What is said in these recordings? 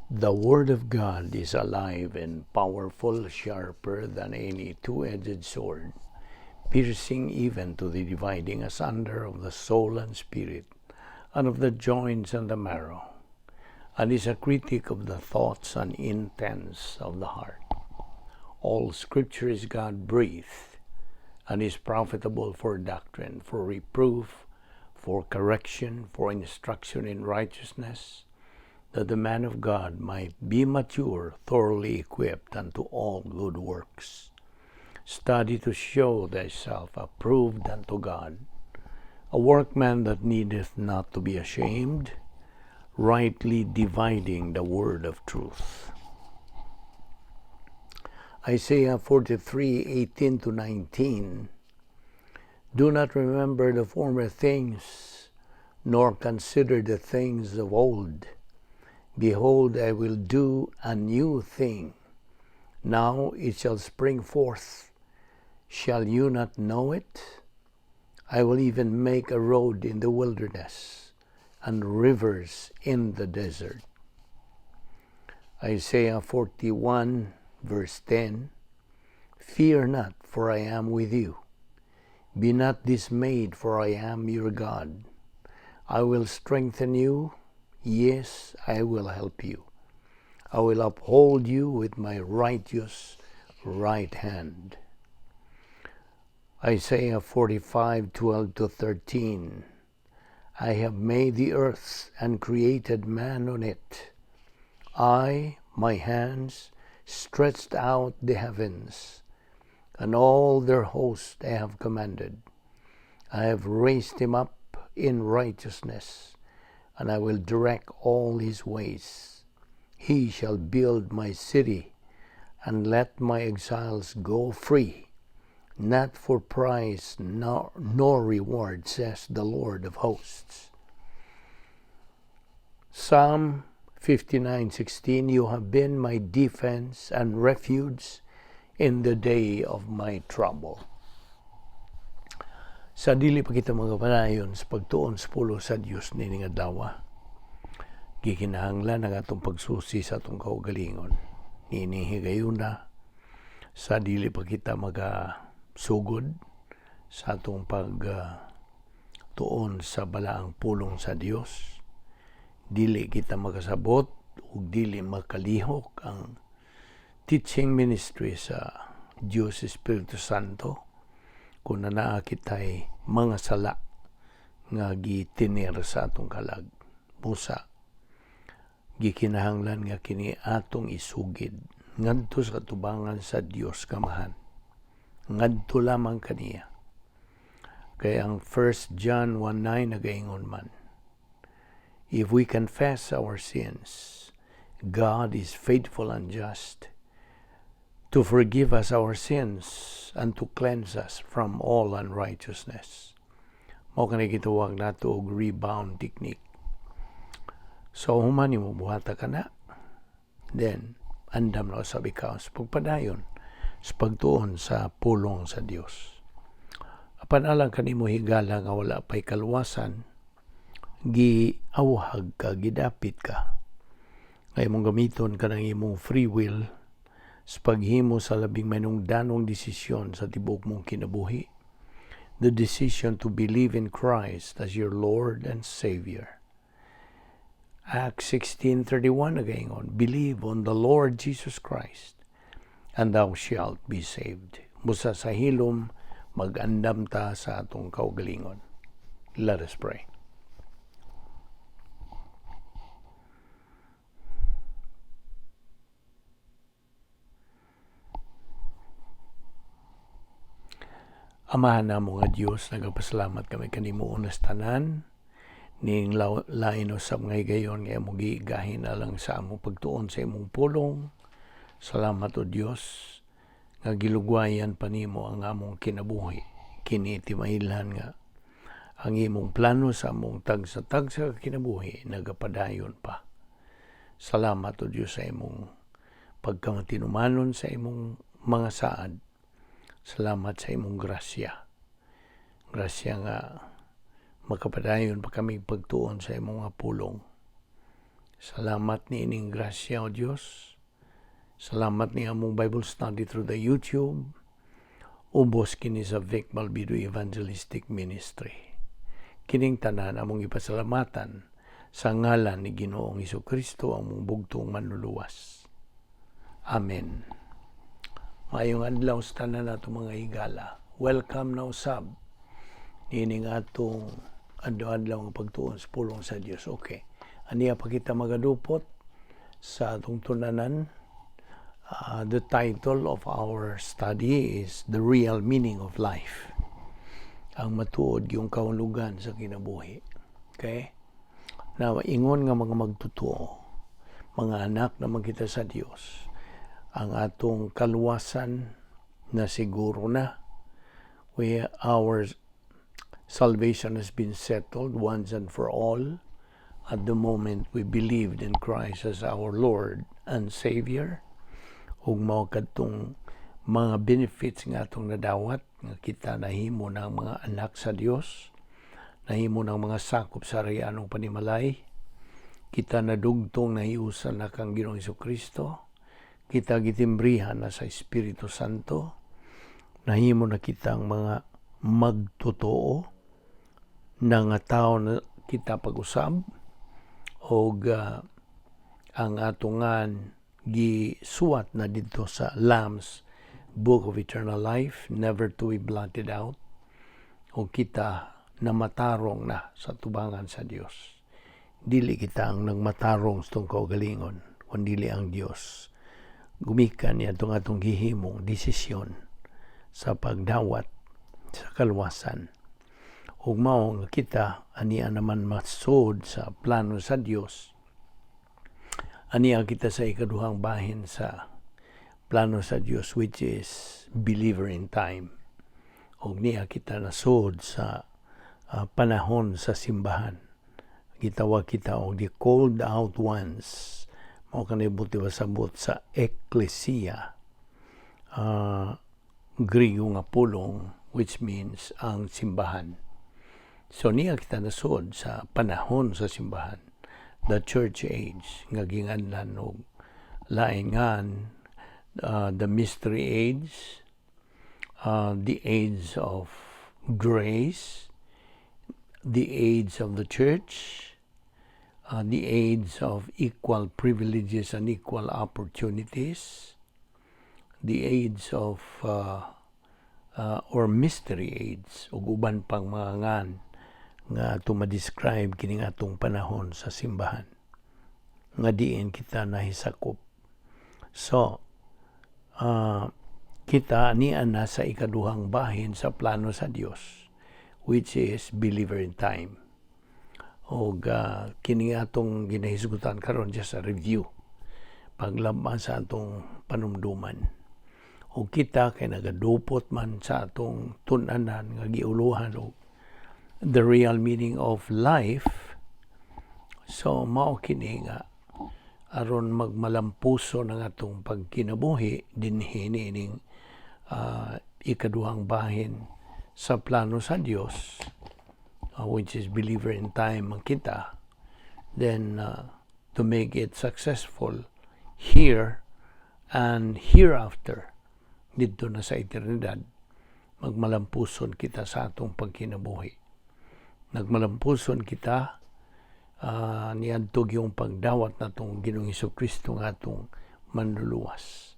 The Word of God is alive and powerful, sharper than any two-edged sword, piercing even to the dividing asunder of the soul and spirit, and of the joints and the marrow, and is a critic of the thoughts and intents of the heart. All Scripture is God-breathed, and is profitable for doctrine, for reproof, for correction, for instruction in righteousness, that the man of God might be mature, thoroughly equipped unto all good works. Study to show thyself approved unto God, a workman that needeth not to be ashamed, rightly dividing the word of truth. Isaiah 43:18-19. Do not remember the former things, nor consider the things of old. Behold, I will do a new thing. Now it shall spring forth. Shall you not know it? I will even make a road in the wilderness and rivers in the desert. Isaiah 41, verse 10. Fear not, for I am with you. Be not dismayed, for I am your God. I will strengthen you. Yes, I will help you. I will uphold you with my righteous right hand. Isaiah 45:12-13. I have made the earth and created man on it. I, my hands, stretched out the heavens, and all their host I have commanded. I have raised him up in righteousness, and I will direct all his ways. He shall build my city, and let my exiles go free, not for price nor reward, says the Lord of hosts. Psalm 59:16. You have been my defense and refuge in the day of my trouble. Sa dili pa kita magapadayon sa pagtuon sa pulong sa Dios nining adlaw, gikinahanglan ang atong pagsusi sa atong kaugalingon. Nining higayuna, sa dili pa kita magasugod sa atong pagtuon sa balaang pulong sa Dios, dili kita makasabot ug dili makalihok ang teaching ministry sa Dios Espiritu Santo kung naa kitay mga sala nga gitinir sa atong kalag. Busa, gikinahanglan nga kini atong isugid ngadto sa katubangan sa Dios Kamahan. Ngadto lamang kaniya. Kaya ang 1 John 1:9 nagaingon man, if we confess our sins, God is faithful and just to forgive us our sins and to cleanse us from all unrighteousness. Mao kani gitawag nato og rebound technique. So human nimo buhata ka na, then andam na usab ikaw sa pagpadayon sa pagtuon sa pulong sa Dios. Apan alang kanimo higala nga wala pay kaluwasan, giawhag ka, gidapit ka. Nga imong gamiton kanang imong free will sa paghimo sa labing manungdanong desisyon sa tibuok mong kinabuhi. The decision to believe in Christ as your Lord and Savior. Acts 16:31 nagaingon, believe on the Lord Jesus Christ and thou shalt be saved. Busa sa hilom, mag-andam ta sa atong kaugalingon. Let us pray. Amahan namo nga Dios, nagapasalamat kami kanimo unas tanan ning lain usab nga higayon nga imong gigahin alang sa among pagtuon sa imong pulong. Salamat o Dios nga gilugwayan pa nimo ang among kinabuhi. Kini timailhan nga ang imong plano sa among tagsa-tagsa kinabuhi nagapadayon pa. Salamat o Dios sa imong pagkamatinumanon sa imong mga saad. Salamat sa imong grasya. Grasya nga makapadayon pa kami pagtuon sa imong mga pulong. Salamat niining grasya, O Dios. Salamat ni among Bible study through the YouTube. Ubos kini sa Vic Balbido Evangelistic Ministry. Kining tanan among ipasalamatan sa ngalan ni Ginoong Kristo, among bugtong Manluluwas. Amen. Maayong adlaw sa tanan nato, mga higala. Welcome na usab niining atong adlaw-adlaw nga pagtuon sa pulong sa Dios. Okay. Aniya pa kita magadupot sa atong tun-anan. The title of our study is "The Real Meaning of Life." Ang matuod yung kahulugan sa kinabuhi. Okay? Now, ingon nga mga magtotoo, mga anak naman kita sa Dios, ang atong kaluwasan na siguro na. Our salvation has been settled once and for all at the moment we believed in Christ as our Lord and Savior. Ug mao kadtong mga benefits nga atong nadawat nga kita nahimo ng mga anak sa Dios, nahimo ng mga sakop sa harianong panimalay, kita nadugtong nahiusan na kang Ginoong Kristo, kita gitimbrihan na sa Espiritu Santo, nahimo na kitang mga magtotoo na nga tao na kita pag-usab, og ang atongan gisuwat na didto sa Lamb's Book of Eternal Life, never to be blotted out, o kita na matarong na sa tubangan sa Dios. Dili kita ang nagmatarong sa atong kaugalingon, kundi ang Dios. Gumikan niya itong atong gihimong desisyon sa pagdawat sa kaluwasan. Ug mao nga kita ania naman masud sa plano sa Dios. Aniya kita sa ikaduhang bahin sa plano sa Dios, which is believer in time. Og niya kita nasud sa panahon sa simbahan. Gitawag kita og the called out ones. Mao kanay buot pasabot sa ekklesia. Griego nga pulong which means ang simbahan. So niya kita nasud sa panahon sa simbahan, the church age nga ginganlan og lain ngan the mystery age, the age of grace, the age of the church, the age of equal privileges and equal opportunities, the age of or mystery age, ug uban pang mga ngan nga ato ma-describe kining atong panahon sa simbahan nga diin kita nahisakop. So, kita niya na sa ikaduhang bahin sa plano sa Dios, which is believer in time. Og kini atong ginahisgutan karon, just a review paglabas sa atong panumduman. Og kita kay nagadupot man sa atong tun-anan nga giuluhan og "The Real Meaning of Life." So mao kini nga aron magmalampuso ng atong pagkinabuhi dinhi niining ikaduhang bahin sa plano sa Dios, which is believer in time ang kita, then to make it successful here and hereafter, didto na sa eternidad, magmalampuson kita sa atong pagkinabuhi. Nagmalampuson kita niadto yung pagdawat natong Ginoong Kristo nga atong Manluluwas.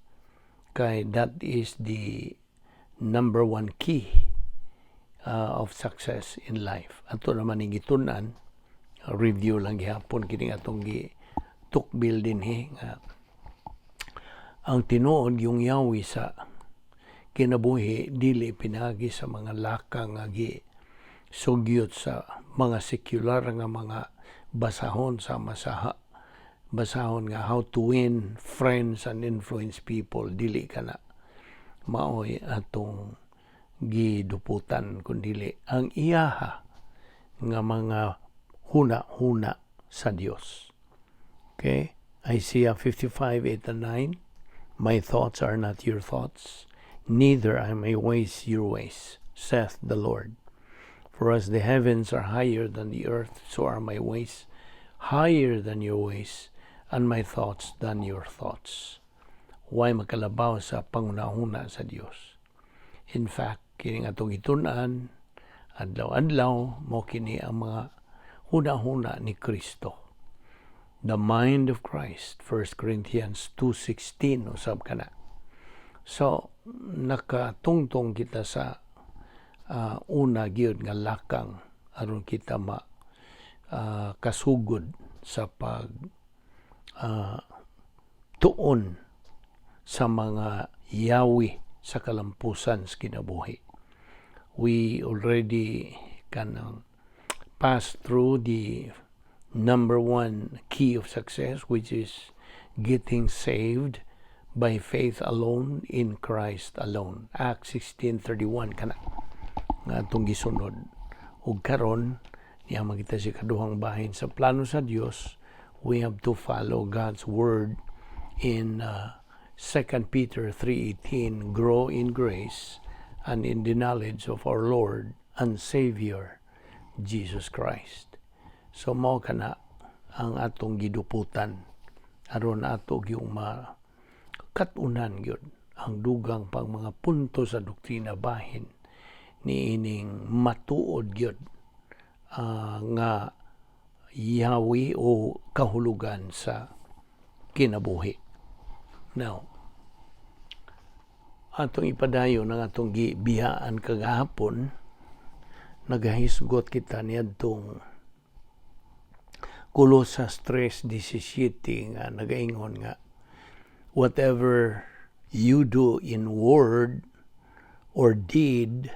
Kay that is the number one key of success in life. Ato naman ning gitun-an, review lang gihapon kini atong gi tukbil dinhi nga ang tinuod yung yawi sa kinabuhi dili pinagi sa mga lakang nga gi sugyot sa mga sekular nga mga basahon sa masaha basahon nga "How to Win Friends and Influence People." Dili kana maoy atong giduputan, kundili ang iyaha nga mga huna-huna sa Dios. Okay? Isaiah 55:8 and 9: "My thoughts are not your thoughts, neither are my ways your ways, saith the Lord. For as the heavens are higher than the earth, so are my ways higher than your ways and my thoughts than your thoughts." Way makalabaw sa panghunahuna sa Dios. In fact, kining atong gitun-an adlaw-adlaw, mao kini ang mga huna-huna ni Kristo. The mind of Christ, 1 Corinthians 2:16 usab kana. So, nakatungtong kita sa una gyud nga lakang aron kita ma kasugod sa pag tuon sa mga yawi sa kalampusan sa kinabuhi. We already kanang pass through the number one key of success, which is getting saved by faith alone in Christ alone. Acts 16:31 kana nga atong gisunod. Ug karon niya makita si kaduhang bahin sa plano sa Dios, we have to follow God's word in 2 Peter 3:18, "Grow in grace and in the knowledge of our Lord and Savior Jesus Christ." So mao kana ang atong giduputan aron ato gyung makatunan gyud ang dugang pang mga punto sa doktrina bahin ni ining matuod gyud nga yawi o kahulugan sa kinabuhi. Now, atong ipadayon ang atong gibiyaan kagahapon. Nagahisgot kita niadtong Colosas 3:17 nga nagaingon nga, "Whatever you do in word or deed,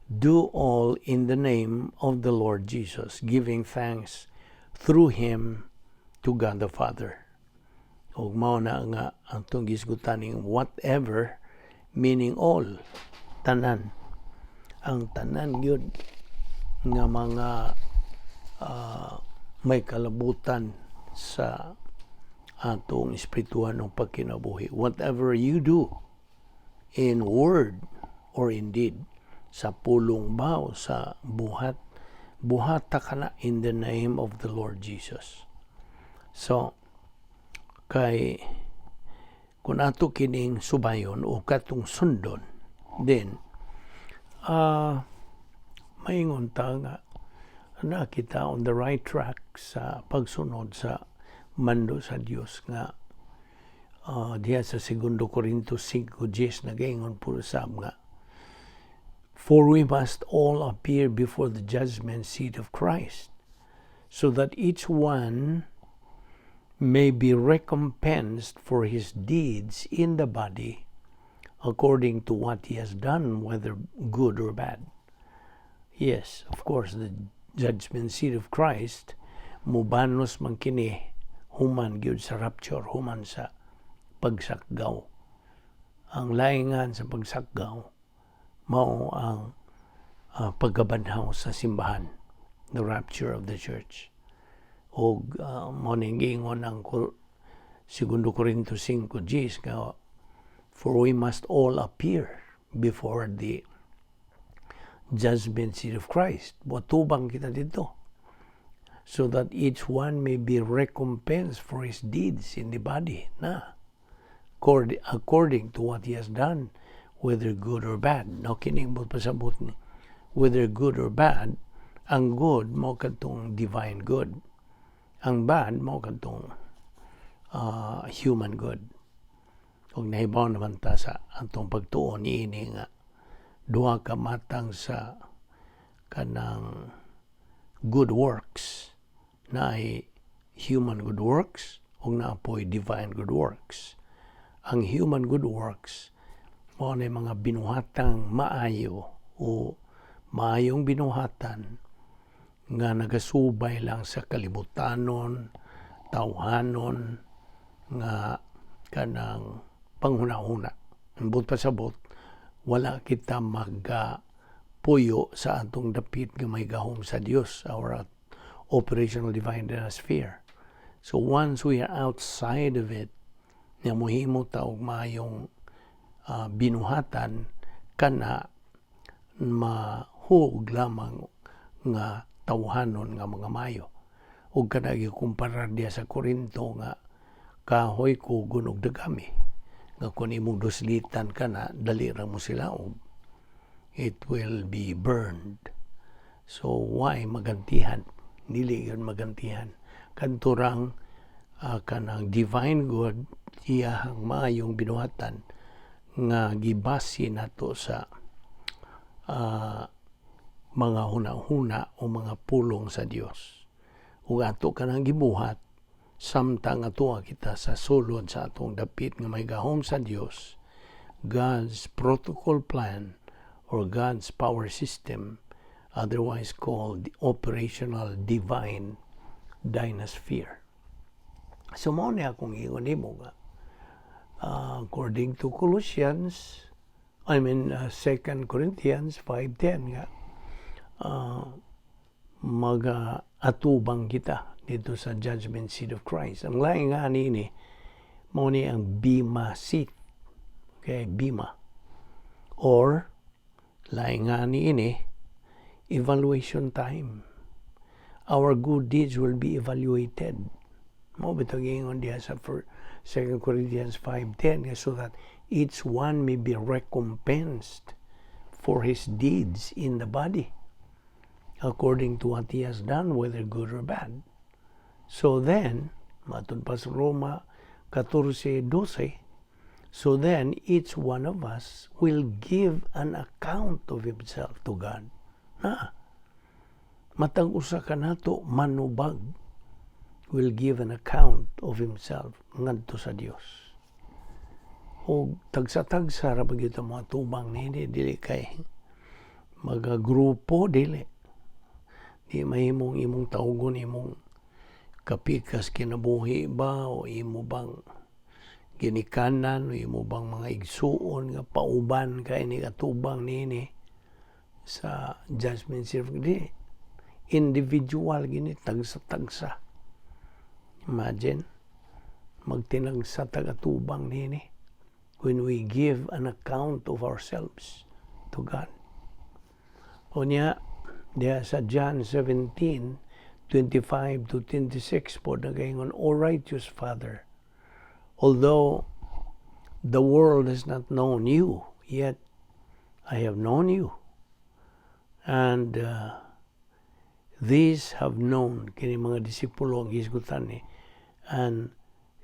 do all in the name of the Lord Jesus, giving thanks through Him to God the Father." Ug mao na nga ang atong gisgutan ning "whatever", meaning all, tanan. Ang tanan gyud nga mga may kalabutan sa atong espirituhanong pagkinabuhi. Whatever you do in word or in deed, sa pulong ba o sa buhat, buhata kana in the name of the Lord Jesus. So, kay kung ato kining subayon o katong sundon, then maingon ta nga na kita on the right track sa pagsunod sa mando sa Dios nga diha sa 2 Corinto 5:10 nagaingon puro sab nga, "For we must all appear before the judgment seat of Christ, so that each one may be recompensed for his deeds in the body according to what he has done, whether good or bad." Yes, of course, the judgment seat of Christ mubanos man kini human gyud sa rapture, human sa pagsakgaw. Ang laingan sa pagsakgaw mao ang pagkabanhaw sa simbahan, the rapture of the church. Og mao ning giingon ang Segundo Corinto 5:10 nga, "For we must all appear before the judgment seat of Christ." Motubang kita didto. "So that each one may be recompensed for his deeds in the body." Na. According to what he has done, whether good or bad. No, kining mo pasabot ni whether good or bad, ang good mao kadtong divine good. Ang bad mao kadtong human good. Ug nahibaw naman ta sa atong pagtuo niini nga duha ka matang sa kanang good works, naay human good works ug naa poy divine good works. Ang human good works mao na mga binuhatang maayo o maayong binuhatan nga nagasubay lang sa kalibutanon, tawhanon nga kanang panghuna-huna. Ambot pasabot, wala kita magpuyo sa atong dapit nga may gahom sa Dios, our operational divine sphere. So once we are outside of it, nga mohimo ta og maayong binuhatan, kana mahuog lamang nga tawhanon nga mga mayo. Ug kana gikumpara diya sa Korinto nga kahoy, kugon ug dagami nga kung imong duslitan kana, dali ra mo silaog. It will be burned. So why magantihan? Dili yun magantihan. Kadto rang kanang divine good, iyahang maayong binuhatan nga gibase nato sa mga huna-huna o mga pulong sa Dios. Ug ato kanang gibuhat samtang atoa kita sa sulod sa atong dapit nga may gahom sa Dios, God's protocol plan or God's power system, otherwise called the operational divine dynasphere. So mao ni akong ingon nimo nga according to Colossians, I mean 2 Corinthians 5:10 nga maga atubang kita dito sa judgment seat of Christ. Ang lain nga ani mao ni ang bema seat. Okay, bema. Or lain nga ni evaluation time. Our good deeds will be evaluated. Mao bitaw giingon diha sa 2 Corinthians 5:10 so that each one may be recompensed for his deeds in the body according to what he has done, whether good or bad. So then, matud pa sa Roma 14:12, so then each one of us will give an account of himself to God. Na, matag usa ka nato manubag, will give an account of himself ngadto sa Dios. O tagsa-tagsa ra ba gyud mga tubang nini, dili kay magagrupo, dili. Di mahimong imong tawgon imong kapikas kinabuhi ba o imo bang ginikanan o imo bang mga igsuon nga pauban kay ni atubang nini sa judgment seat. Di, individual gini, tagsa-tagsa. Imagine magtinagsa tagatubang nini when we give an account of ourselves to God. Unya diha sa John 17:25 to 26 po nagaingon, "O righteous Father, although the world has not known you, yet I have known you. And these have known," kini mga disipulo ang gisgutan ni, "and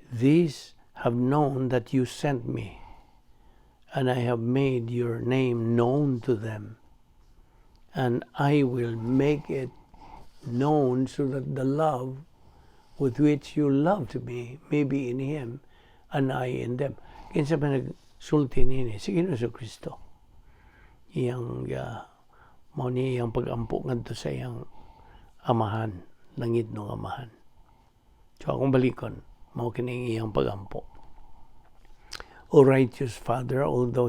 these have known that you sent me, and I have made your name known to them, and I will make it known so that the love with which you loved me may be in him and I in them." Kinsa pa nagsulti nini? Si Ginoong Kristo. Iyang mao ni iyang pagampo ngadto sa iyang amahan, langit ng amahan. So akong balikon, mao kini iyang pagampo. "O righteous Father, although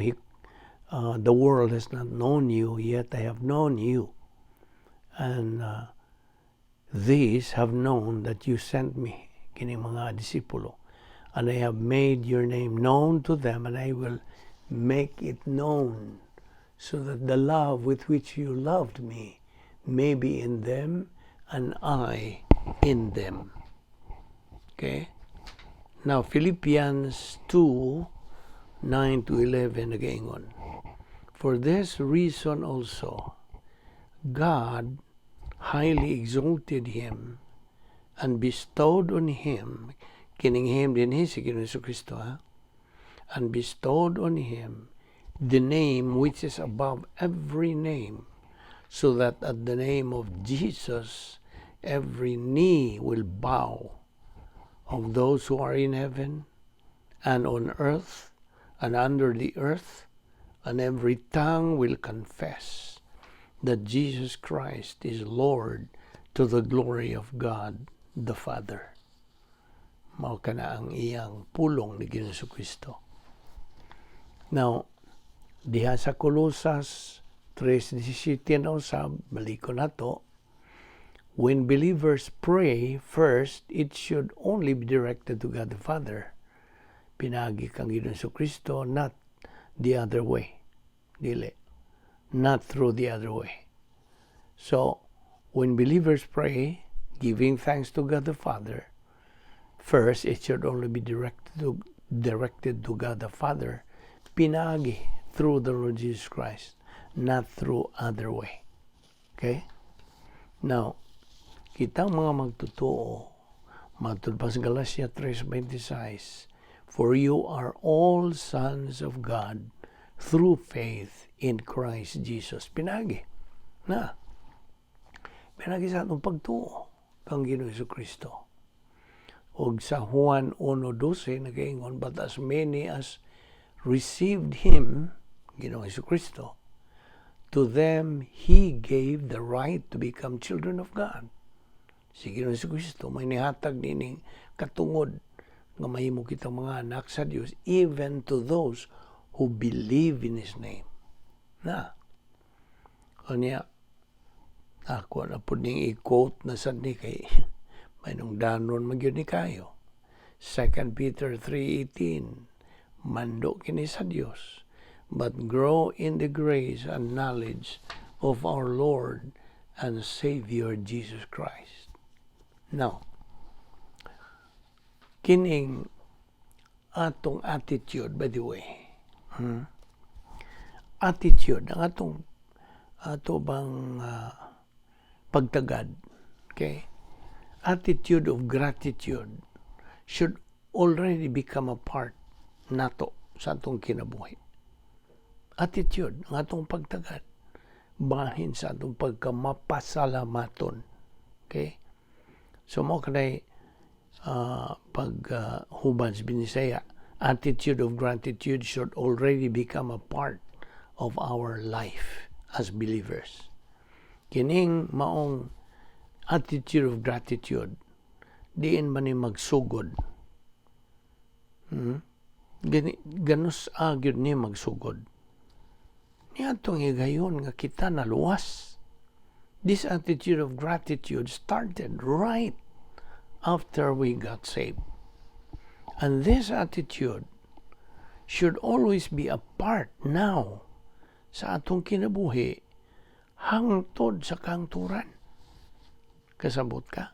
the world has not known you, yet I have known you. And these have known that you sent me," kini mga disipulo. "And I have made your name known to them, and I will make it known so that the love with which you loved me may be in them and I in them." Okay? Now, Philippians 2:9 to 11 nagaingon, "For this reason also, God highly exalted him and bestowed on him," kining him din si Ginoong Kristo ha, "and bestowed on him the name which is above every name, so that at the name of Jesus every knee will bow, of those who are in heaven and on earth and under the earth, and every tongue will confess that Jesus Christ is Lord, to the glory of God the Father." Mao kana ang iyang pulong ni Ginoong Kristo. Now, diha sa Colosas 3:17 na usab, balikon nato, when believers pray, first, it should only be directed to God the Father. Pinagi kang Ginoong Kristo, not the other way. Dili. Not through the other way. So, when believers pray, Giving thanks to God the Father. First, it should only be directed to God the Father, pinaagi through the Lord Jesus Christ, not through other way. Okay? Now, kitang mga magtotoo, matud pa sa Galatia 3:26, "For you are all sons of God through faith in Christ Jesus." Pinaagi. Na. Pinaagi sa atong pagtuo kang Ginoo Kristo. Og sa Juan 1:12 nagaingon, "But as many as received Him," Ginoo Kristo, "to them He gave the right to become children of God." Si Ginoo Kristo may nihatag nining katungod nga mahimo kitang mga anak sa Dios, even to those who believe in His name. Na. Unya, ako na pud ning i-quote na sad ni kay may nung danon magyud ni kayo. 2 Peter 3:18, mando kini sa Dios, "But grow in the grace and knowledge of our Lord and Savior Jesus Christ." Now, kining atong attitude, by the way, Attitude, ang atong ato bang pagtagad, okay? Attitude of gratitude should already become a part nato sa atong kinabuhi. Attitude, ang atong pagtagad, bahin sa atong pagkamapasalamaton. Okay? So mao kanay pag huban sa Binisaya, attitude of gratitude should already become a part of our life as believers. Kining maong attitude of gratitude, diin man ni magsugod? Gani, ganus gyud ni magsugod? Niadtong higayon nga kita naluwas. This attitude of gratitude started right after we got saved. And this attitude should always be a part now sa atong kinabuhi hangtod sa kangturan. Kasabot ka?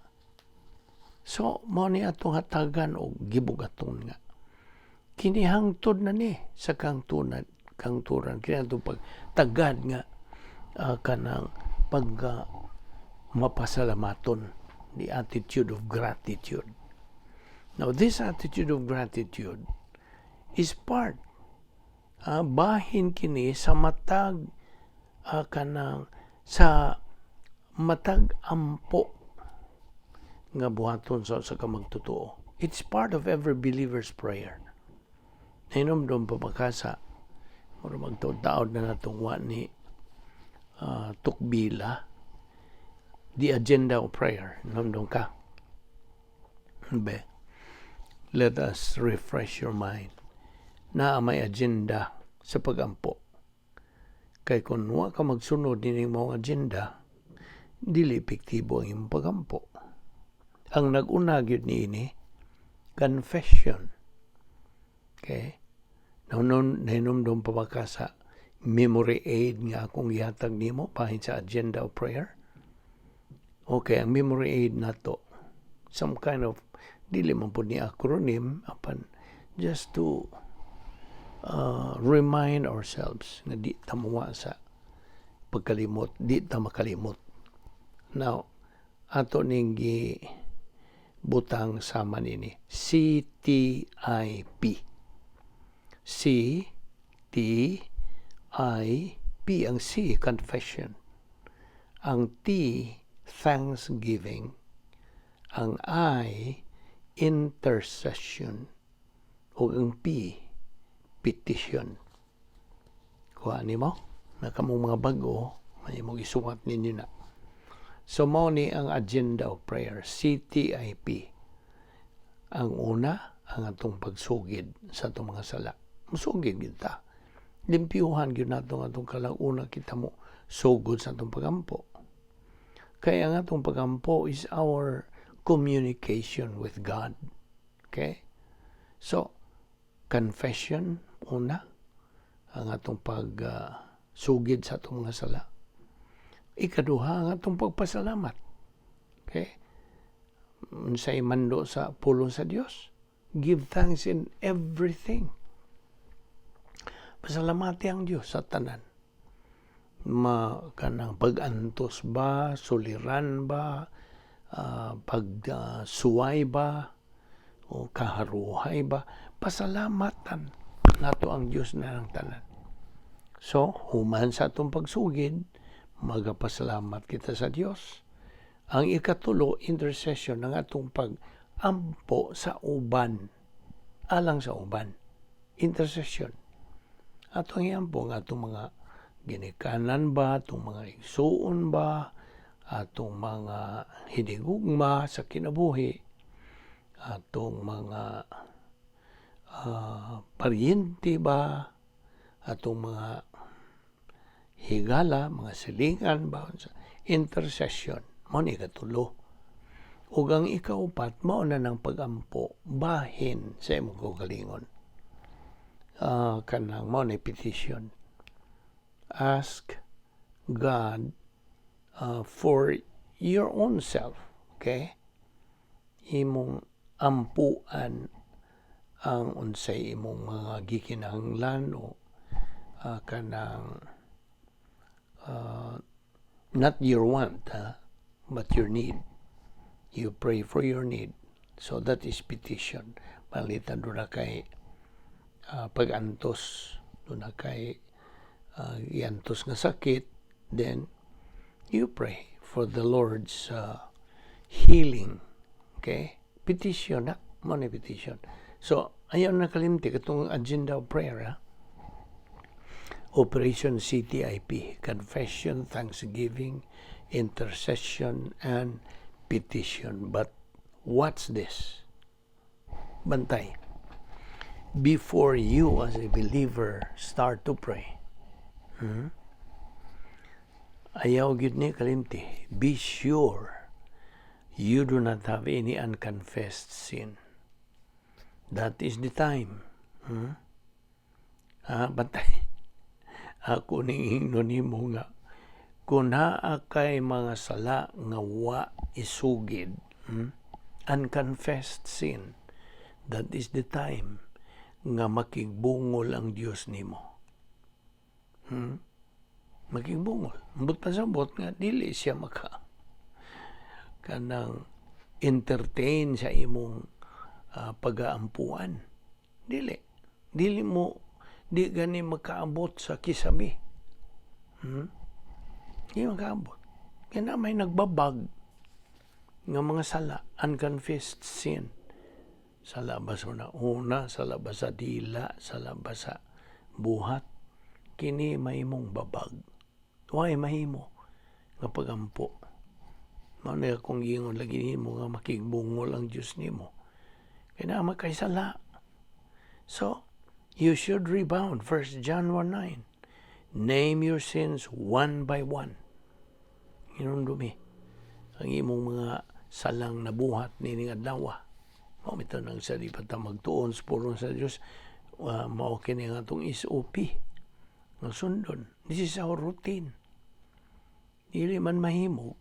So, mao ni atong hatagan og gibugaton nga kini hangtod na ni sa kangturan, kangturan kini atong pagtagad nga kanang pag mapasalamaton, the attitude of gratitude. Now, this attitude of gratitude is part, bahin kini sa matag kanang sa matag ampo nga buhaton sa usa ka magtotoo. It's part of every believer's prayer. Hinumdum pa ba ka sa mura magtaod-taod na natong wa ni tukbila, the agenda of prayer? Hinumdum ka? Be, let us refresh your mind na may agenda sa pagampo. Kay kung wa ka magsunod nining maong agenda, dili epektibo ang imong pagampo. Ang nag-una gyud niini, confession. Okay? Nahinumdum pa ba ka sa memory aid nga akong gihatag nimo bahin sa agenda of prayer? Okay, ang memory aid nato, some kind of, dili man pud ni acronym, apan just to remind ourselves nga di ta mawa sa pagkalimot, di ta makalimot. Now, ato ning gi butang sama nini CTIP. C T I P. Ang C, confession. Ang T, thanksgiving. Ang I, intercession. Ug ang P, petition. Kuha nimo na kamong mga bago, may mong isuwat ninyo na. So mao ni ang agenda of prayer, CTIP. Ang una, ang atong pagsugid sa atong mga sala. Musugid gid ta. Limpyuhan gyud nato ang atong kalag una kita mo sugod sa atong pagampo. Kaya ang atong pagampo is our communication with God. Okay? So, confession una, ang atong pagsugid sa atong mga sala. Ikaduha, ang atong pagpasalamat. Okay? Unsay mando sa pulong sa Dios? Give thanks in everything. Pasalamati ang Dios sa tanan. Ma kanang pag-antos ba, suliran ba, pag-suway ba, o kaharuhay ba, pasalamatan nato ang Dios na ng tanan. So, human sa atong pagsugid, magapasalamat kita sa Dios. Ang ikatulo, intercession, ang atong pag-ampo sa uban. Alang sa uban. Intercession. Atong iampo ang atong mga ginikanan ba, atong mga igsuon ba, atong mga hinigugma sa kinabuhi, atong mga paryente ba, atong mga higala, mga silingan ba, intercession. Mao ni ikatulo. Ug ang ikaupat, mao na ng pagampo bahin sa imong kaugalingon. Kanang mao ni petition. Ask God for your own self, okay? Imong ampuan ang unsay imong mga gikinahanglan o kanang not your want, ha, but your need. You pray for your need. So that is petition. Palitan duna kay pag-antos, duna kay iantos nga sakit, then you pray for the Lord's healing. Okay? Petition na. Mao ni petition. So, ayaw na kalimti katong agenda of prayer. Ha? Operation CTIP, Confession, Thanksgiving, Intercession, and Petition. But what's this? Bantay. Before you as a believer start to pray, Ayaw gyud ni kalimti. Be sure you do not have any unconfessed sin. That is the time. Ah, bantay. Ako ning ingnon nimo nga kung naa kay mga sala nga wa isugid, Unconfessed sin, that is the time nga makigbungol ang Dios nimo. Makigbungol. Ambot pasabot nga dili siya maka kanang entertain sa imong pagaampuan. Dili. Dili mo di gani makaabot sa kisami. Di makaabot. Kaya na may nagbabag nga mga sala, unconfessed sin. Sala ba sa una, sala ba sa dila, sala ba sa buhat, kini mahimong babag. Way mahimo nga pagampo. Mao na akong giingon lagi nimo nga makigbungol ang Dios nimo. Kaya na makaysala. So, you should rebound. 1 John 1:9. Name your sins one by one. Hinumdumi ang imong mga salang nabuhat nining adlaw. Mao bitaw nang sa di pa ta magtuon sa pulong sa Dios, mao kini ang atong SOP nga sundon. This is our routine. Dili man mahimo,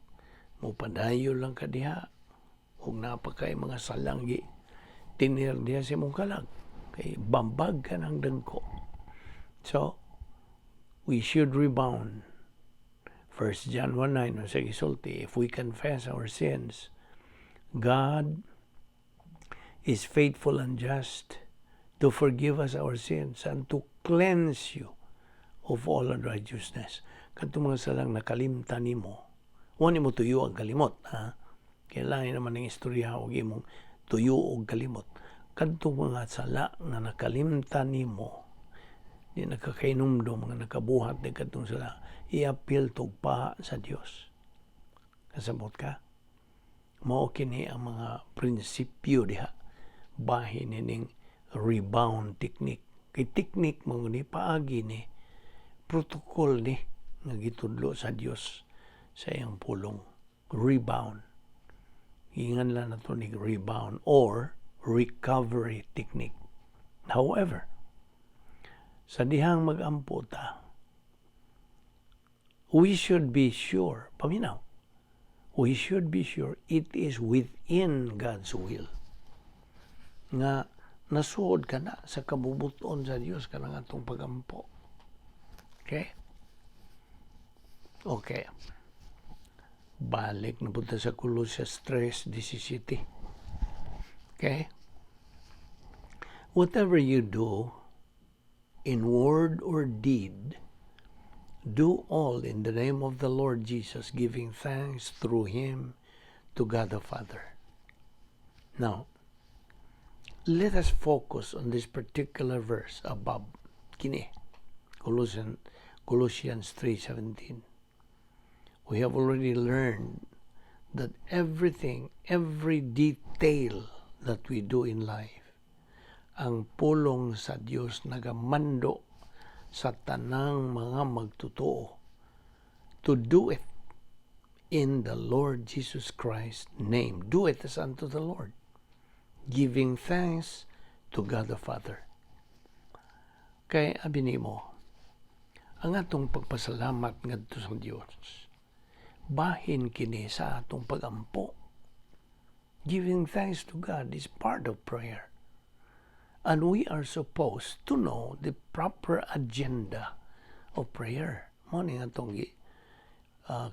mo padayon lang ka diha ug naa pa kay mga salang gi tinir diha sa imong kalag kay bambag ka ng dangko. So, we should rebound. 1 John 1:9 sa gisulti, if we confess our sins, God is faithful and just to forgive us our sins and to cleanse you of all unrighteousness. Kadtong mga salang nakalimtan nimo, wa nimo tuyo ang kalimot, ha? Kailangan naman ng istorya og imong tuyo og kalimot. Kadtong mga sala nga nakalimtan nimo, di nakakainumdum mga nakabuhat di kadtong sala, iapil tugpa sa Dios. Kasabot ka? Mao kini ang mga prinsipyo diha bahin nining rebound technique. Kay technique mo ni, paagi ni, protocol ni nga gitudlo sa Dios sa iyang pulong. Rebound. Ingan lang nato ni rebound or recovery technique. However, sa dihang mag-ampo ta, we should be sure, paminaw, We should be sure it is within God's will. Nga nasuod ka na sa kabubuton sa Dios kanang atong pagampo. Okay? Okay. Balik na punta sa Colossians 3:17. Okay? Whatever you do, in word or deed, do all in the name of the Lord Jesus, giving thanks through him to God the Father. Now, let us focus on this particular verse above. Kini, Colossians 3:17. We have already learned that everything, every detail that we do in life, ang pulong sa Dios nagamando sa tanang mga magtotoo to do it in the Lord Jesus Christ's name. Do it as unto the Lord, giving thanks to God the Father. Kay abi nimo, ang atong pagpasalamat ngadto sa Dios, bahin kini sa atong pagampo. Giving thanks to God is part of prayer. And we are supposed to know the proper agenda of prayer. Mao ni atong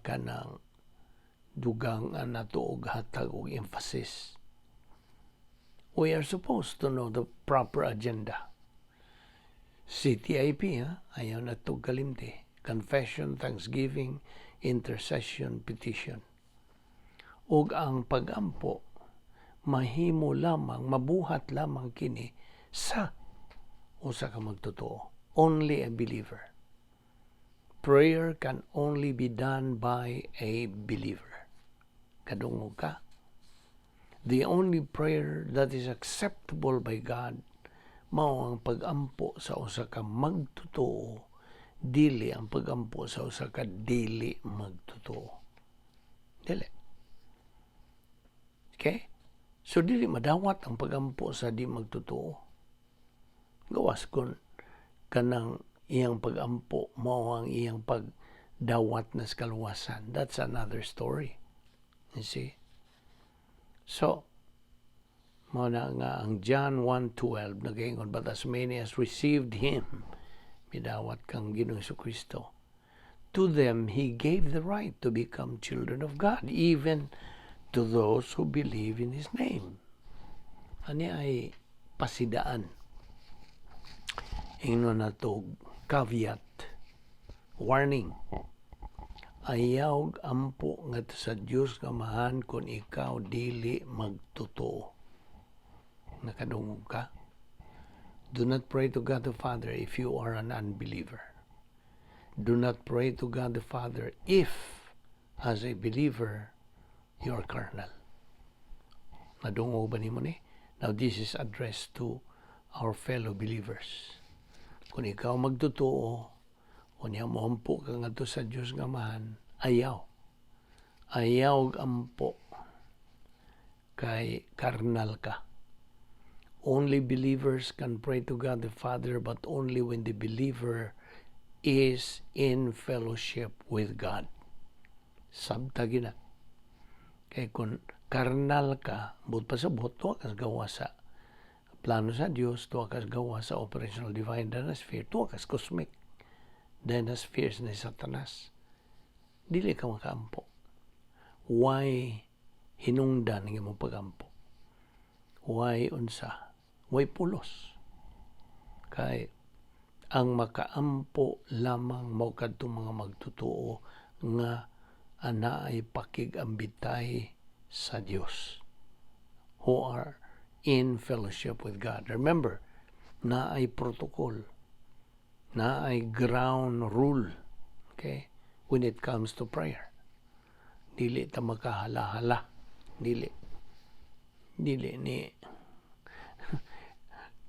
kanang dugang nato og hatag og emphasis. We are supposed to know the proper agenda. CTIP, ha? Ayaw na ito kalimti. Confession, thanksgiving, intercession, petition. Ug ang pagampo, mahimo lamang, mabuhat lamang kini sa usa ka magtotoo. Only a believer. Prayer can only be done by a believer. Kadungog ka? The only prayer that is acceptable by God mao ang pagampo sa usa ka magtotoo, dili ang pagampo sa usa ka dili magtotoo. Dili. Okay? So dili madawat ang pagampo sa di magtotoo. Gawas kung kanang iyang pagampo mao ang iyang pagdawat na sa kaluwasan. That's another story. You see? So, mao na nga ang John 1:12 nagaingon, "But as many as received Him," midawat kang Ginoong Kristo, "to them He gave the right to become children of God, even to those who believe in His name." Ani ay pasidaan. Ingnon nato, caveat, warning. Ayaw ampo ngadto sa Dios nga Amahan kung ikaw dili magtotoo. Nakadungog ka? Do not pray to God the Father if you are an unbeliever. Do not pray to God the Father if, as a believer, you are carnal. Nadungog ba nimo ni? Now, this is addressed to our fellow believers. Kung ikaw magtotoo, unya moampo ka ngadto sa Dios nga Amahan, ayaw. Ayaw ampo kay karnal ka. Only believers can pray to God the Father, but only when the believer is in fellowship with God. Sabta gina. Kay kung karnal ka, buot pasabot, tuwa kas gawa sa plano sa Dios, tuwa kas gawa sa operational divine dynasphere, tuwa kas cosmic dynaspheres ni Satanas. Dili ka makaampo. Why hinungdan ang imong pagampo? Why unsa? Why pulos? Kay ang makaampo lamang mao kadtong mga magtotoo nga anaay pakig-ambitay sa Dios, who are in fellowship with God. Remember, naay protocol, naay ground rule, okay, when it comes to prayer. Dili ta makahala-hala. Dili. Dili ni.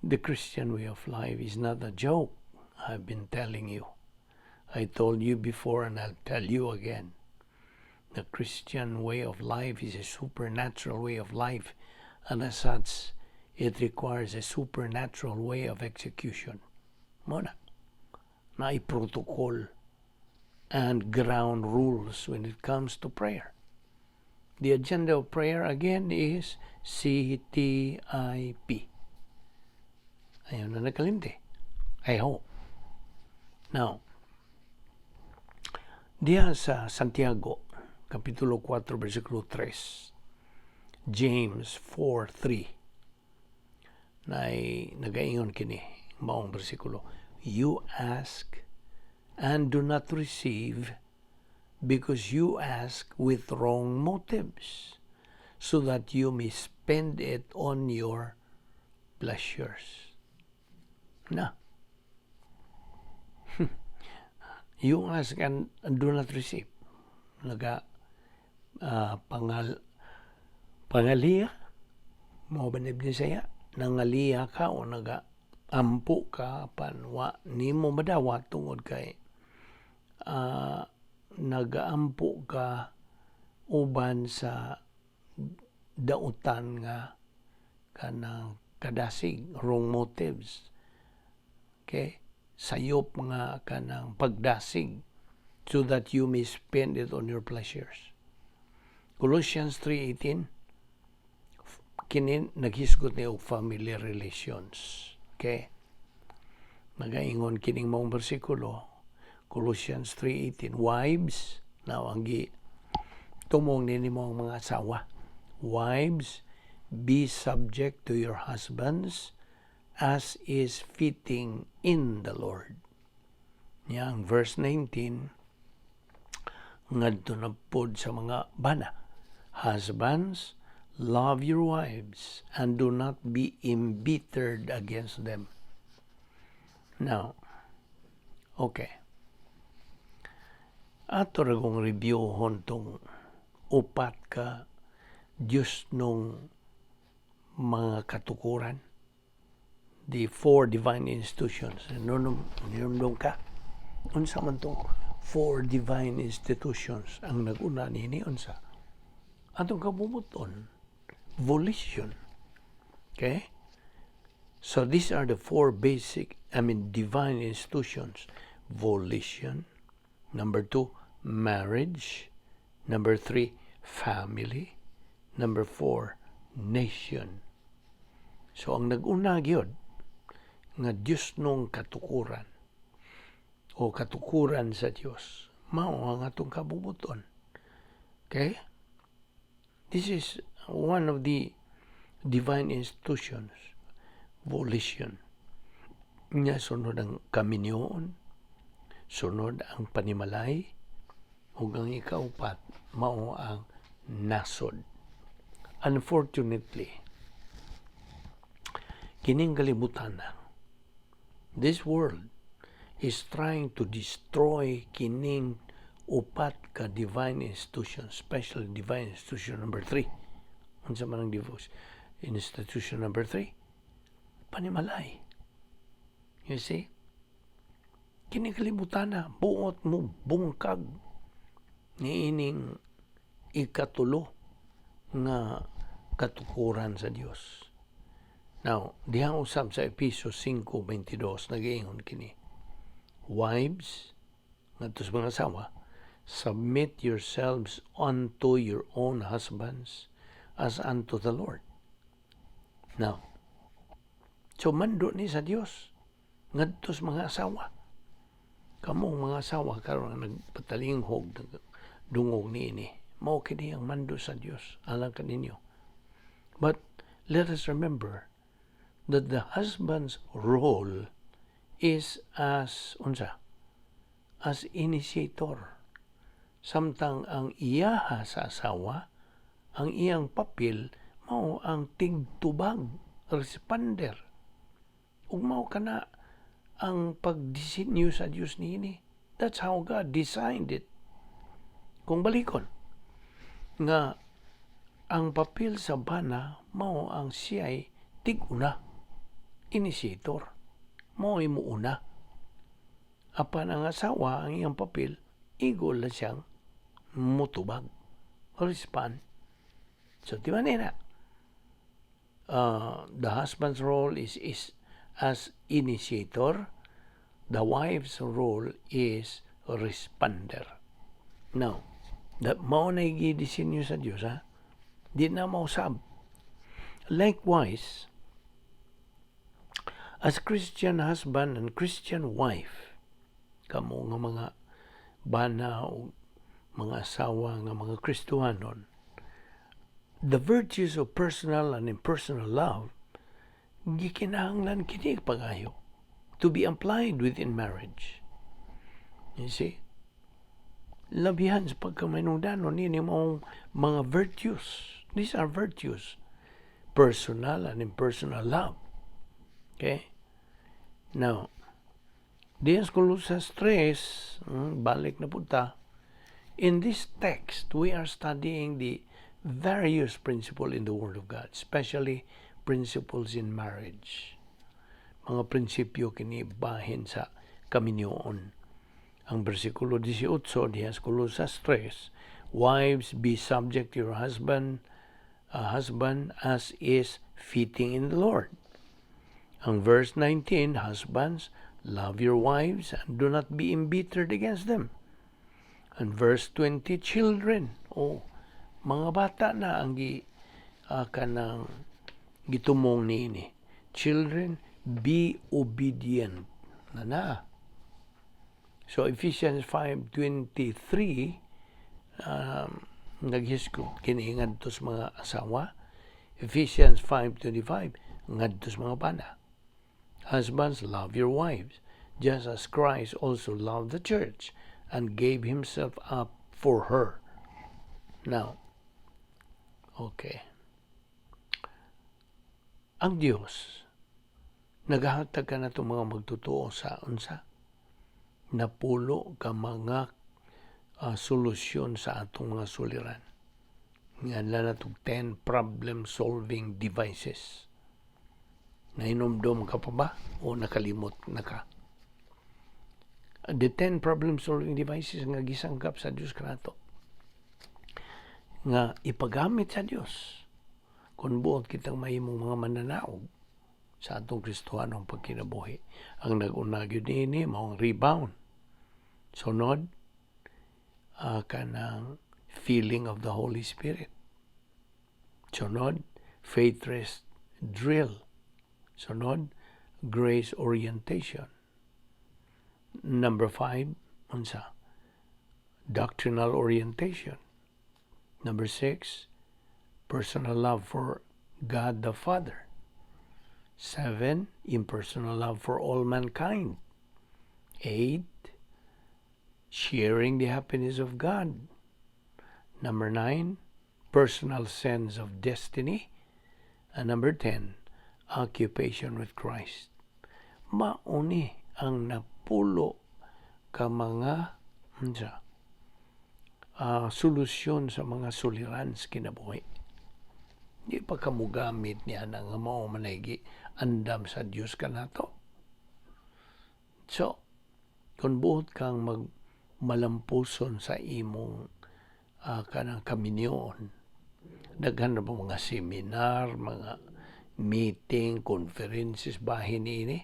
The Christian way of life is not a joke. I've been telling you. I told you before and I'll tell you again. The Christian way of life is a supernatural way of life, and as such, it requires a supernatural way of execution. Mao na. Naay protocol and ground rules when it comes to prayer. The agenda of prayer again is CTIP. Ayaw na nakalimti, I hope. Now, diha sa Santiago, Kapitulo 4, versikulo 3, James 4:3, na nagaingon kini maong bersikulo, "You ask and do not receive because you ask with wrong motives, so that you may spend it on your pleasures." Na. You ask and do not receive. Naga pangaliya mo ba ni Bisaya? Nangaliya ka o naga ampo ka apan wa nimo madawat tungod kay nagaampo ka uban sa dautan nga kanang kadasig, wrong motives, okay? Sayop nga kanang pagdasig, so that you may spend it on your pleasures. Colossians 3:18, kini naghisgot ni og family relations, okay? Nagaingon kining maong bersikulo, Colossians 3:18, "Wives," now ang gi tumong nini mo ang mga asawa, "Wives, be subject to your husbands as is fitting in the Lord." Nya ang verse 19 ngadto na pod sa mga bana, "Husbands, love your wives and do not be embittered against them." Now, okay. Ato ra kong review-hon tong upat ka Diyos nung mga katukuran. The four divine institutions. Nunong ka. Unsa man tong four divine institutions ang nag-una nini, unsa? Atong kabubut-on, volition. Okay? So these are the four basic, I mean, divine institutions. Volition. Number two, marriage. Number three, family. Number four, nation. So ang nag-una gyud nga Dios nung katukuran o katukuran sa Dios mao ang atong kabubuton. Okay? This is one of the divine institutions, volition. Nya sunod ang kaminyoon, sunod ang panimalay, ug ang ikaupat mao ang nasod. Unfortunately, kining kalibutan na, this world is trying to destroy kining upat ka divine institution, especially divine institution number 3. Unsa man ang divorce? Institution number 3? Panimalay. You see? Kini kalibutan na, buot mo bungkag niining ikatulo nga katukuran sa Dios. Now, diha usab sa Epeso 5:22 nagaingon kini. "Wives," ngadto sa mga asawa, "submit yourselves unto your own husbands as unto the Lord." Now, so mando ni sa Dios ngadto sa mga asawa. Kamo mga asawa karon nga nagpatalinghog dungog niini. Mao kini ang mando sa Dios alang kaninyo. But let us remember that the husband's role is as unsa? As initiator. Samtang ang iyaha sa asawa, ang iyang papel mao ang tigtubag, responder. Ug mao kana ang pagdisenyo sa Dios niini. That's how God designed it. Kung balikon nga ang papel sa bana mao ang siya'y tig-una, initiator. Mao muuna. Apan ang asawa, ang iyang papel, igo lang siyang mutubag, respond. So, di ba nina? The husband's role is as initiator. The wife's role is responder. Now, that mao na gidisenyo sa Dios, ha? Di na mausab. Likewise, as Christian husband and Christian wife, kamo nga mga bana o mga asawa nga mga Kristohanon, the virtues of personal and impersonal love, gikinahanglan kini pagayo to be applied within marriage. You see? Labihan sa pagkahinungdanon nini maong mga virtues. These are virtues. Personal and impersonal love. Okay? Now, diyan sa Colosas 3, balik na punta, in this text, we are studying the various principles in the Word of God, especially principles in marriage. Mga prinsipyo kini bahin sa kaminyoon. Ang bersikulo 18 diha sa Colosas 3, "Wives, be subject to your husband as is fitting in the Lord." Ang verse 19, "Husbands, love your wives and do not be embittered against them." And verse 20, children, oh, mga bata na ang gi kanang gitumong niini. "Children, be obedient." Na na. So Ephesians 5:23 naghisgot kini ngadto sa mga asawa. Ephesians 5:25 ngadto sa mga bana. "Husbands, love your wives, just as Christ also loved the church and gave himself up for her." Now, okay. Ang Dios nagahatag kanatong mga magtotoo sa unsa? 10 ka mga solusyon sa atong mga suliran. Nganlan natog 10 problem solving devices. Nahinomdom ka pa ba o nakalimot na ka? The 10 problem solving devices nga gisangkap sa Dios kanato nga ipagamit sa Dios kung buot kitang mahimong mga mananaog sa atong Kristohanong pagkinabuhi. Ang nag-una gyud niini mao ang rebound. Sunod, kanang feeling of the Holy Spirit. Sunod, faith rest drill. Sunod, grace orientation. Number 5, unsa? Doctrinal orientation. Number 6, personal love for God the Father. 7, impersonal love for all mankind. 8, sharing the happiness of God. Number 9, personal sense of destiny. And number 10, occupation with Christ. Mauni ang 10 ka mga unsa solusyon sa mga suliran sa kinabuhi. Di pa ka mogamit niya na nga mao man andam sa Dios kanato. So, kung buot kang mag malampuson sa imong kanang kaminyoon, daghan na ba mga seminar, mga meeting, conferences bahin ini,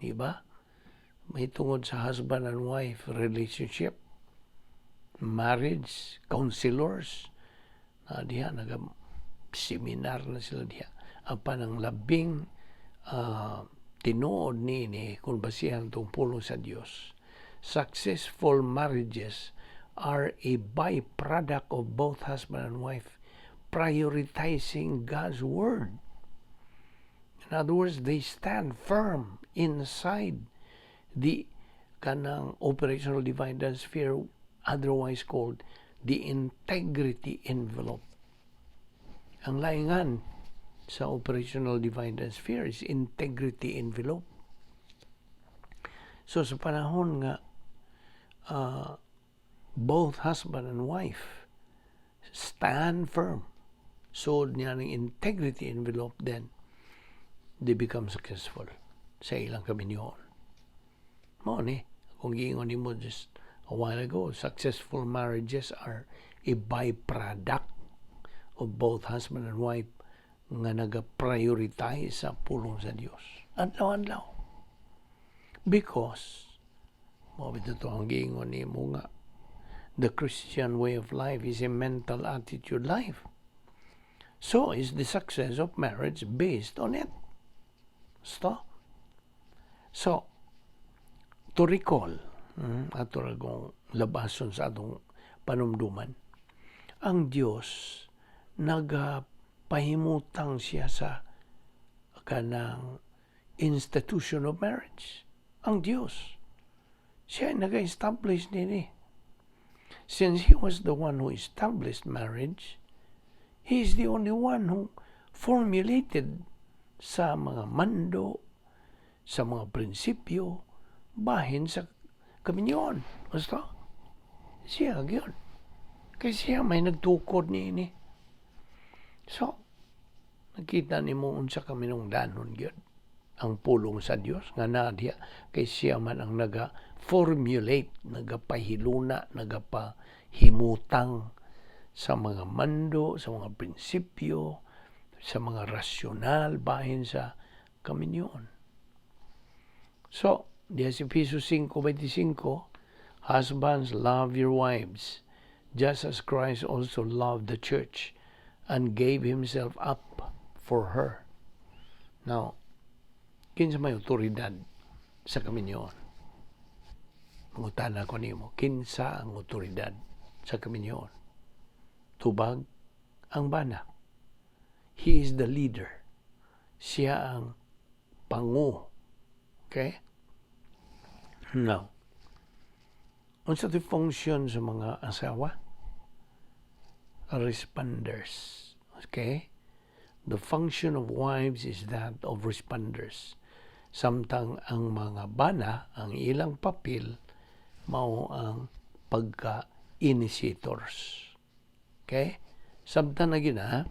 di ba? May tungod sa husband and wife relationship, marriage, counselors, na diha naga seminar na sila diha. Apan ang labing tinuod niini kung basihan itong pulong sa Dios. Successful marriages are a byproduct of both husband and wife prioritizing God's word. In other words, they stand firm inside the kanang operational dividend sphere, otherwise called the integrity envelope. Ang laingan sa operational dividend sphere is integrity envelope. So sa panahon nga both husband and wife stand firm so niya ng integrity envelope, then they become successful sa ilang kaminyoon. Mao ni, kung giingon nimo just a while ago, successful marriages are a byproduct of both husband and wife nga naga-prioritize sa pulong sa Dios. Adlaw-adlaw. Because, mao bitaw to ang giingon nimo nga, the Christian way of life is a mental attitude life. So is the success of marriage based on it. Stop. So, to recall, ato ra kong labason sa atong panumduman, ang Dios nagapahimutang siya sa kanang institution of marriage. Ang Dios. Siya ay nag-establish nini. Since He was the one who established marriage, He is the only one who formulated sa mga mando, sa mga prinsipyo, bahin sa kaminyoon. Basta, siya gyud. Kay siya may nagtukod niini. So, nakita nimo unsa kaminungdanon gyud ang pulong sa Dios nga naa diha kay siya man ang naga-formulate, nagapahiluna, nagapahimutang sa mga mando, sa mga prinsipyo, sa mga rasyonal bahin sa kaminyoon. So, diha sa Efeso 5:25, "Husbands, love your wives, just as Christ also loved the church and gave himself up for her." Now, kinsa may otoridad sa kaminyoon? Mangutana ko nimo, kinsa ang otoridad sa kaminyoon? Tubag, ang bana. He is the leader. Siya ang pangu. Okay? Now, unsa ti function sa mga asawa? Responders. Okay? The function of wives is that of responders. Samtang ang mga bana, ang ilang papel, mao ang pagka-initiators. Okay? Samtang na gina,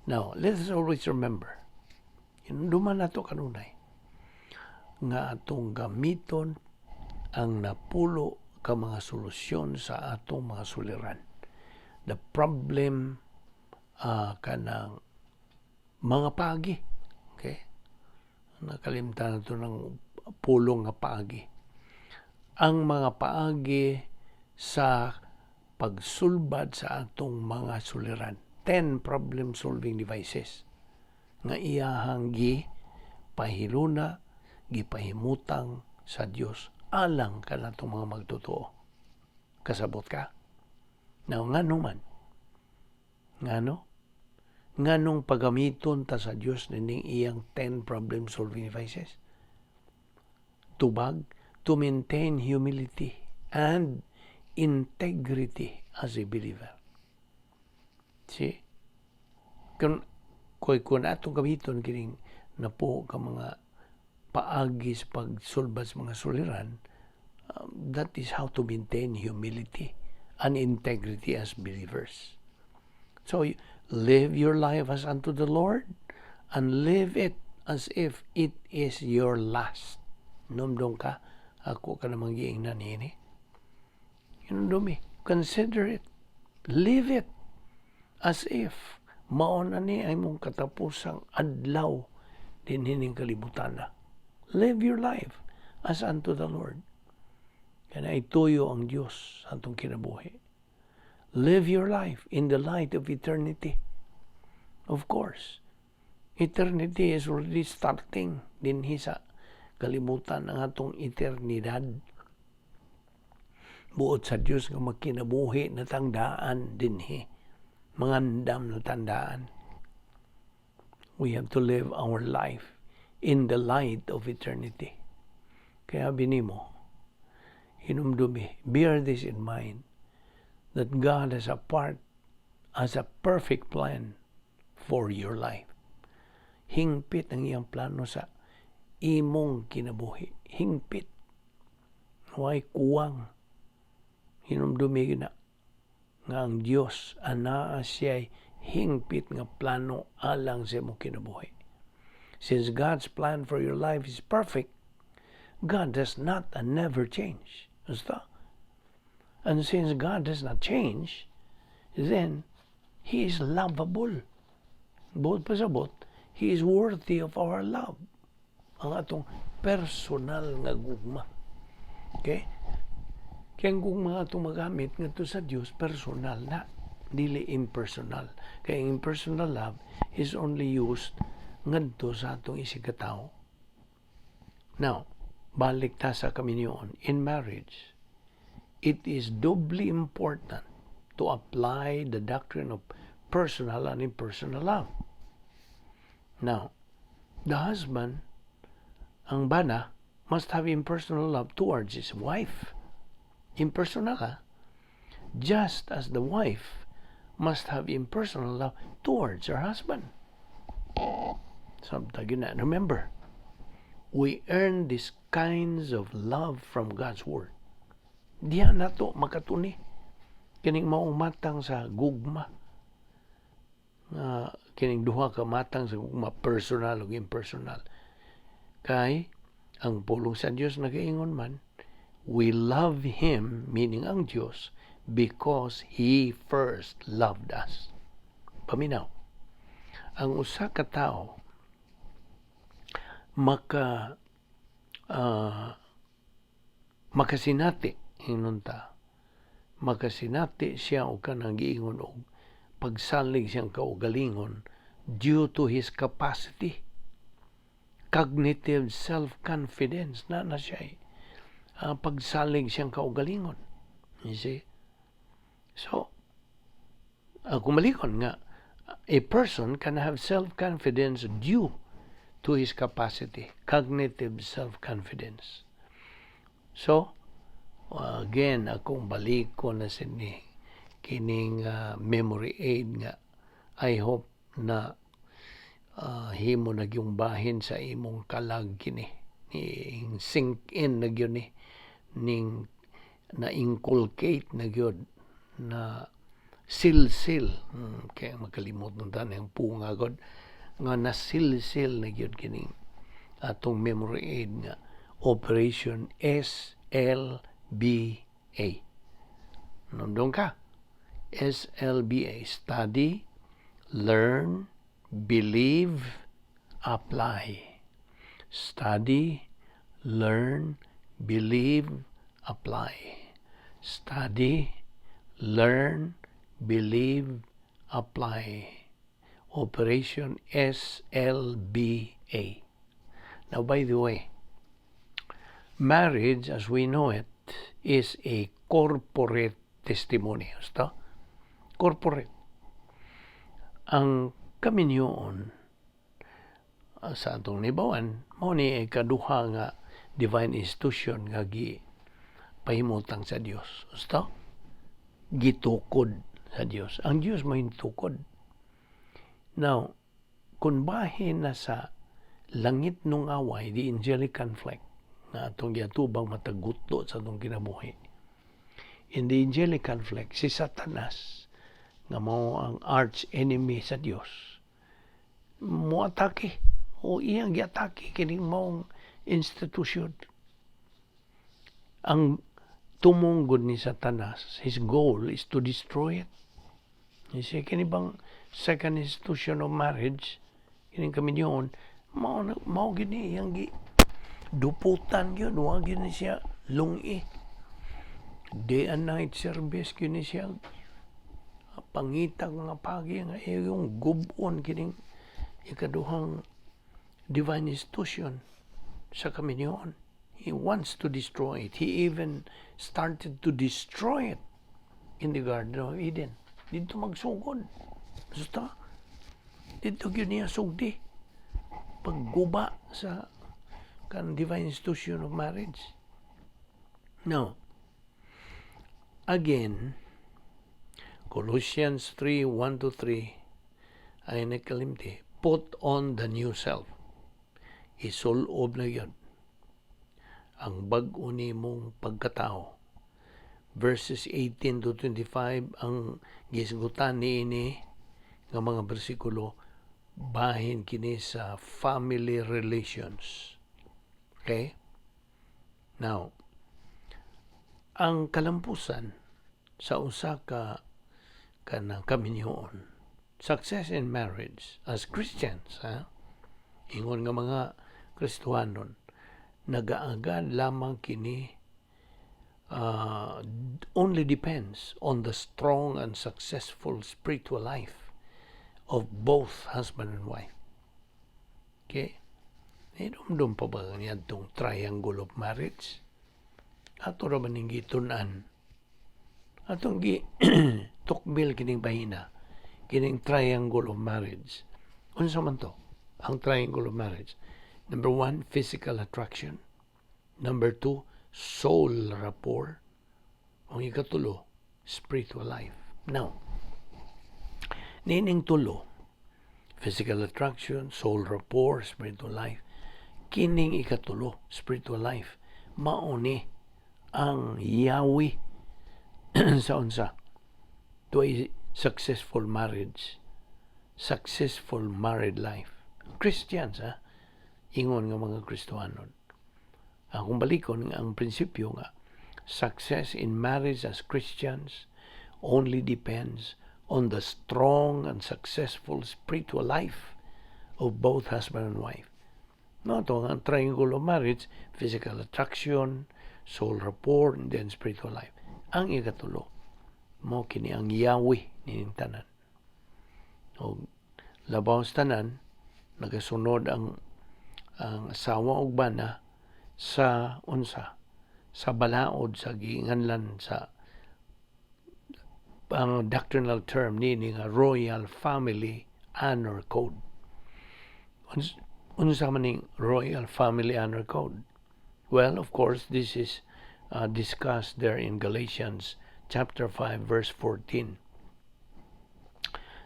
now, let us always remember, duman nato kanunay, nga atong gamiton ang napulo ka mga solusyon sa atong mga suliran. The problem kanang mga paagi. Okay? Nakalimtan na to ng pulong nga paagi. Ang mga paagi sa pagsulbad sa atong mga suliran. 10 problem-solving devices nga iyahang gi pahiluna, gipahimutang sa Dios alang kanatong mga magtotoo. Kasabot ka? Now, ngano man? Ngano? Nganong pagamiton ta sa Dios nining iyang 10 problem-solving devices? Tubag, to maintain humility and integrity as a believer. See? Kung atong gamiton kining napulo ka mga paagi sa pagsulbad sa mga suliran, that is how to maintain humility and integrity as believers. So, live your life as unto the Lord and live it as if it is your last. Numdong ka, ako ka namang giingnan niini. Hinumdumi, consider it. Live it as if mao na ni ay mong katapusang adlaw dinhining kalibutan na. Live your life as unto the Lord. Kaya ituyo ang Diyos sa atong kinabuhi. Live your life in the light of eternity. Of course, eternity is already starting dinhi sa kalibutan ang atong eternidad. Buot sa Dios nga magkinabuhi na tandaan dinhi. Mangandam na tandaan. We have to live our life in the light of eternity. Kaya binimo, hinumdumi, bear this in mind, that God has a perfect plan for your life. Hingpit ang iyang plano sa imong kinabuhi. Hingpit. Way kuwang. Hinumdumi na nga ang Dios anaa siya'y hingpit nga plano alang sa imong kinabuhi. Since God's plan for your life is perfect, God does not and never change. Basta. And since God does not change, then He is lovable. Buot pasabot, He is worthy of our love. Ang atong personal nga gugma. Okay? Kaya ang gugma atong magamit ngadto sa Dios, personal na. Dili impersonal. Kay ang impersonal love is only used ngadto sa atong isigkatawo. Now, balik ta sa kaminyoon. In marriage, it is doubly important to apply the doctrine of personal and impersonal love. Now, the husband, ang bana, must have impersonal love towards his wife. Impersonal, ha? Just as the wife must have impersonal love towards her husband. Samtang na. Remember, we earn these kinds of love from God's Word. Diha nato makatuni kining maong matang sa gugma nga kining duha ka matang sa gugma, personal ug impersonal, kay ang pulong sa Dios nagaingon man, we love Him, meaning ang Dios, because He first loved us. Paminaw, ang usa ka tawo makasinati, ingon ta makasinati siya og kanang giingon og pagsalig siyang kaugalingon due to his capacity, cognitive self-confidence na na siya, pagsalig siyang kaugalingon, you see? So kumalikon nga a person can have self-confidence due to his capacity, cognitive self-confidence. So again, akong balik ko na sini kining memory aid nga I hope na himo na gyung bahin sa imong kalag kini ni sink in na gyud ni ning na inculcate na gyud na silsil, kaya makalimot nung tanan ang punga god nga nasilsil na gyud kining atong memory aid nga Operation SLBA. Nandun ka. SLBA. Study, learn, believe, apply. Study, learn, believe, apply. Study, learn, believe, apply. Operation SLBA. Now, by the way, marriage as we know it is a corporate testimony. Basta? Corporate. Ang kaminyoon sa atong nibawan, mao ni ay kaduha nga divine institution nga gi pahimutang sa Dios. Basta? Gitukod sa Dios. Ang Dios may tukod. Now, kung bahin na sa langit nung away, the angelic conflict, na atong giatubang mataguto sa atong kinabuhi. In the angelic conflict, si Satanas, nga mao ang arch enemy sa Dios, mo atake o iyang giatake kining maong institusyon. Ang tumong gud ni Satanas, his goal is to destroy it. You see, kini bang second institution of marriage, kining kaminyoon, mao na mao gini iyang gi duputan gyud, wa gyud ni siya lungi. Day and night service gyud ni siya, pangitag mga pagi nga iyong gub-on kining ikaduhang divine institution sa kaminyoon. He wants to destroy it. He even started to destroy it in the Garden of Eden. Didto magsugod. Basta, didto gyud niya sugdi. Pagguba sa kan divine institution of marriage. Now, again, Colossians 3, 1 to 3, ay nagkalimti, put on the new self. Isulob na yun ang bag-o nimong pagkatao. Verses 18 to 25 ang gisgutan niini nga mga bersikulo, bahin kini sa family relations. Okay? Now, ang kalampusan sa usa ka kanang kaminyoon, success in marriage as Christians, ha? Ingon nga mga Kristohanon, nagaagad lamang kini only depends on the strong and successful spiritual life of both husband and wife. Okay? Hinumdum pa ba niadtong triangle of marriage? Ato ra ba ning gitun-an? Atong gi tukbil kining bahina, kining triangle of marriage. Unsa man to? Ang triangle of marriage. Number one, physical attraction. Number two, soul rapport. Ang ikatulo, spiritual life. Now, niining tulo, physical attraction, soul rapport, spiritual life, kining ikatulo, spiritual life, mao ni ang yawi sa unsa to a successful marriage, successful married life. Christians, ha? Ingon nga mga Kristohanon. Akong balikon ang prinsipyo nga success in marriage as Christians only depends on the strong and successful spiritual life of both husband and wife. No, to ang triangle of marriage, physical attraction, soul rapport, and then spiritual life. Ang ikatulo, mao kini ang yawi nining tanan. O labaw sa tanan, nagasunod ang asawa ug bana sa unsa, sa balaod sa giinganlan sa ang doctrinal term nini nga Royal Family Honor Code. Unsa man ning Royal Family Honor Code? Well, of course, this is discussed there in Galatians chapter 5 verse 14.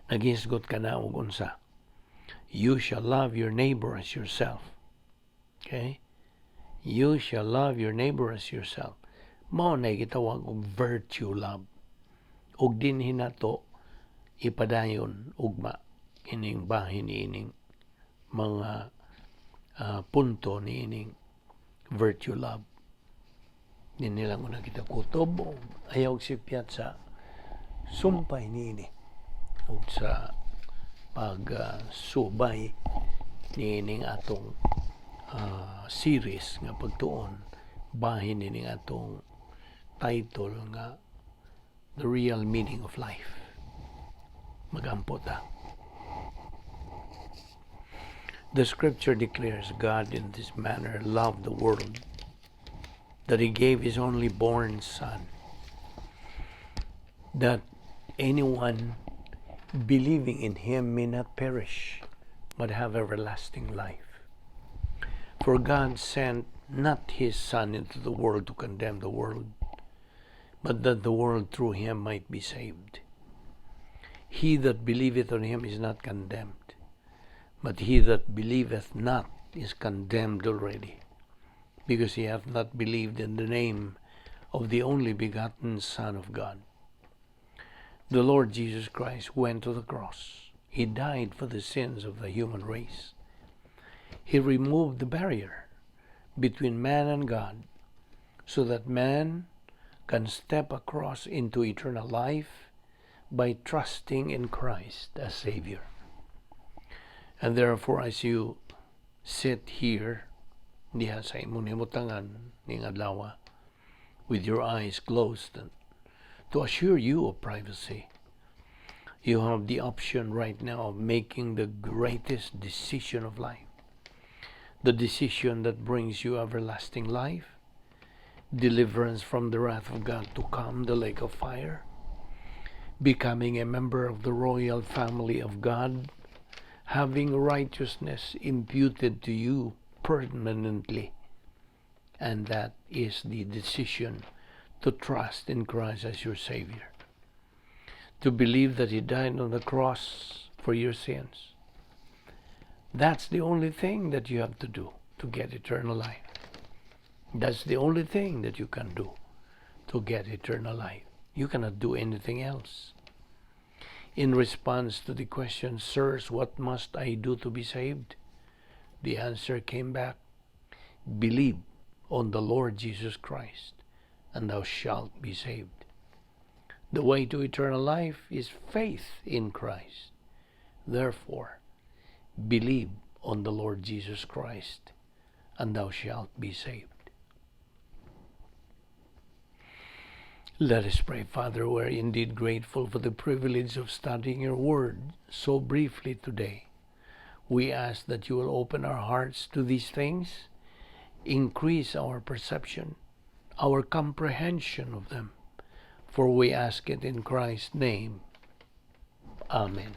Naghisgot ka na og unsa? You shall love your neighbor as yourself. Okay? You shall love your neighbor as yourself. Mao na gitawag og virtue love. Ug dinhi nato ipadayon ugma kining bahin niining mga punto niining virtue love. Dinhi lang una kita kutob. Ayaw sipyat sa sumpay niini ug sa pagsubay niining atong series nga pagtuon bahin nining atong title nga The Real Meaning of Life. Magampo ta. The scripture declares God in this manner loved the world, that he gave his only born Son, that anyone believing in him may not perish, but have everlasting life. For God sent not his Son into the world to condemn the world, but that the world through him might be saved. He that believeth on him is not condemned, but he that believeth not is condemned already, because he hath not believed in the name of the only begotten Son of God. The Lord Jesus Christ went to the cross. He died for the sins of the human race. He removed the barrier between man and God so that man can step across into eternal life by trusting in Christ as Savior. And therefore, as you sit here, diha sa imong himutangan ning adlaw, with your eyes closed, and to assure you of privacy, you have the option right now of making the greatest decision of life. The decision that brings you everlasting life, deliverance from the wrath of God to come, the lake of fire, becoming a member of the royal family of God, having righteousness imputed to you permanently. And that is the decision to trust in Christ as your Savior. To believe that He died on the cross for your sins. That's the only thing that you have to do to get eternal life. That's the only thing that you can do to get eternal life. You cannot do anything else. In response to the question, "Sirs, what must I do to be saved?" the answer came back, "Believe on the Lord Jesus Christ, and thou shalt be saved." The way to eternal life is faith in Christ. Therefore, believe on the Lord Jesus Christ, and thou shalt be saved. Let us pray. Father, we are indeed grateful for the privilege of studying your word so briefly today. We ask that you will open our hearts to these things, increase our perception, our comprehension of them. For we ask it in Christ's name. Amen.